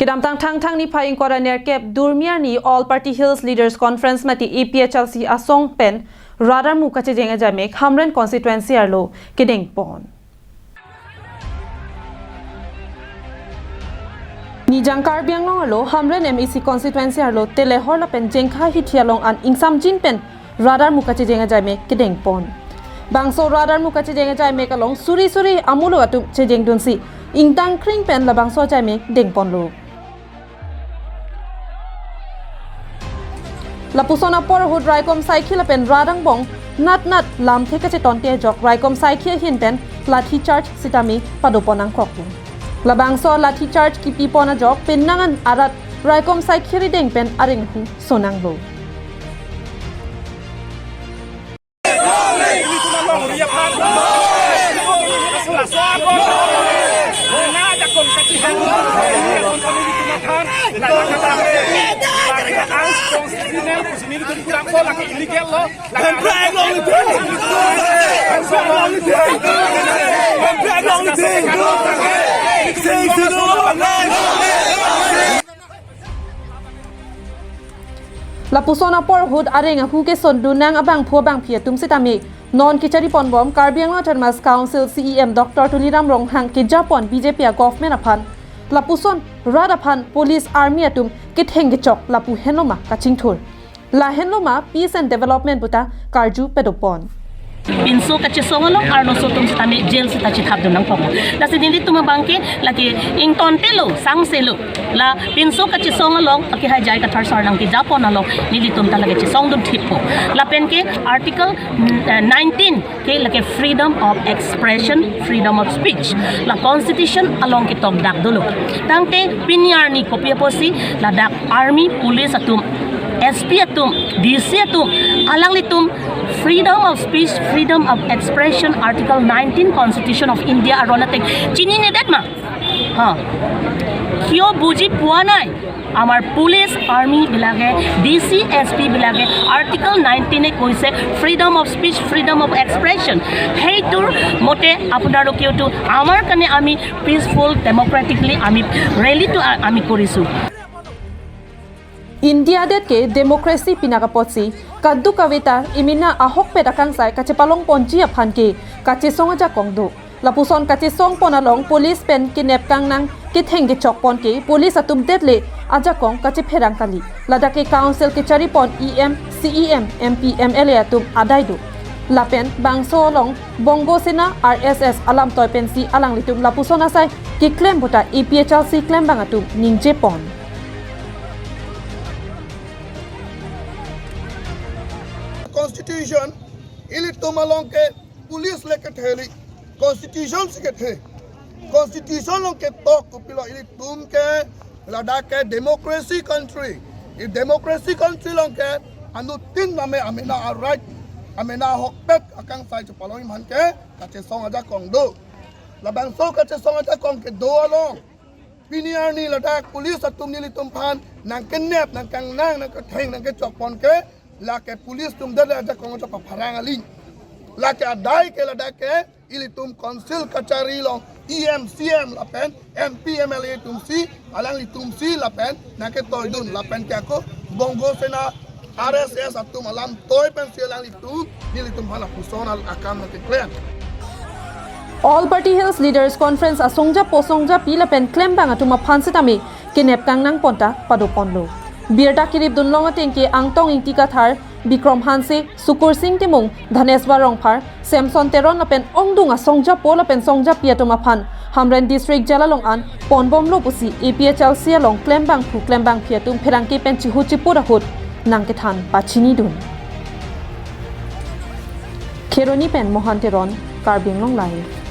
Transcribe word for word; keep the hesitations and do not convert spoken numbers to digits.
Kedamtang Thangthang niphai ingkoi ra nerkep Durmi arni All Party Hills Leaders Conference mate A P H L C asong pen rat armu kachejeng ajaimek Hamren constituency arlo kedengpon. Nijang Karbi Anglong arlo Hamren M A C constituency arlo telehor lapen jengkha hithi along an ingsamjin pen rat armu kachejeng ajaimek kedengpon. Bangso rat armu kachejeng ajaimek along suri suri amuluk atum chejengdunsi ingtang kring pen labangso ajaimek dengponlo. Lapuson apor ahut raikom saikhi lapen rat angbong nat nat lamthe kachetonte ajok raikom saikhi ahin pen lathi charge sitame padopon nangkoklo. Labangso lathi charge kipipon ajok penang an arat raikom saikhi arideng pen areng ahu sonanglo. Lapuson apor ahut areng ahu kesondun nang abangphu abangphi atum sitame non kechariponbom Karbi Anglong Autonomous Council C E M Doctor Tuliram Ronghang kejapon B J P a government aphan lapuson rat aphan police army atum ketheng kechok lapu henlo ma kachingthur. Lahenlo ma peace and development puta karju padopon. Pinso kachesong along arloso atum sitame jail sita chethapdun nangkok. Lasi nelitum abangke lake ingtontelo, sangselo. La pinso kachesong along, ake hai J I Kathar sir nangkejapon along, nelitum ta lake chesongdun thippo. Lapen ke Article, mm, eh, nineteen ke lake freedom of expression, freedom of speech. La constitution along ketokdak dolo. Tangte pini arni kopi apotsi ladak army, police atum, S P atum, D C atum, alanglitum freedom of speech, freedom of expression, Article nineteen Constitution of India aron ateng chininedet ma? Ha. কিয় বুজি পোৱা নাই? আমাৰ police, army বিলাকে, D C, S P বিলাকে আৰ্টিকল নাইনটিনে কৈছে freedom of speech, freedom of expression. সেইটোৰ মতে আপোনালোকেওতো আমাৰ কাৰণে আমি পিচফুল, ডেমক্ৰেটিকলি আমি ৰেলীটো আ-, আমি কৰিছোঁ। India det ke democracy pinak apotsi kadokave ta emena ahokpet akangsai kachepalongponji aphan ke kachesong ajakong do. Lapuson kachesongpon along police pen kenep kangnang ketheng kechokpon ke police atum det le ajakong kachepherang kali. Ladak ke council kecharipon E M, C E M, M P, M L A atum adai do. Lapen bangso along Bongo Sena, R S S alamtoi pensi alanglitum lapuson asai keklem puta A P H L C klembang atum ningjepon. Constitution, ilitum along ke police le kethe kali, constitution si kethe. Constitution along ketok kopilo, ilitum ke ladak ke democracy country. I democracy country along ke anuttin name amena a-right, amena ahokpet akangsai chepalongji aphan ke kachesong ajakong do. Labangso kachesong ajakong kedo along pini arni ladak police atum nelitum aphan nangkenep, nangkangnang, nangketheng, nangkechokpon ke, lake police atum det le ajakong chepapharang aling. Lake adai ke ladak ke ilitum council kachari along E M, C E M lapen M P, M L A atumsi, alanglitumsi lapen nangketoidun lapen ke ako Bongo Sena, R S S atum alamtoi pensi alanglitum nelitum aphan lapuson al akam nangkeklem. All Party Hills Leaders Conference asongjapo songjapi lapen klembang atum aphan sitame kenep kangnangpon ta padoponlo. Birta kiripdunlong ateng ke Angtong Ingti Kathar, Bikrom Hanse, Sukursing Timung, Dhaneswar Rongphar, Samson Teron lapen ongdung asongjapo lapen songjapi atum aphan Hamren District Jail along an ponbomlo pusi A P H L C along klembangphu klembangpi atum pherangke pen chihu chipur ahut nangkethan pachinidun. Kheroni pen Mohan Teron, Karbi Anglong Live.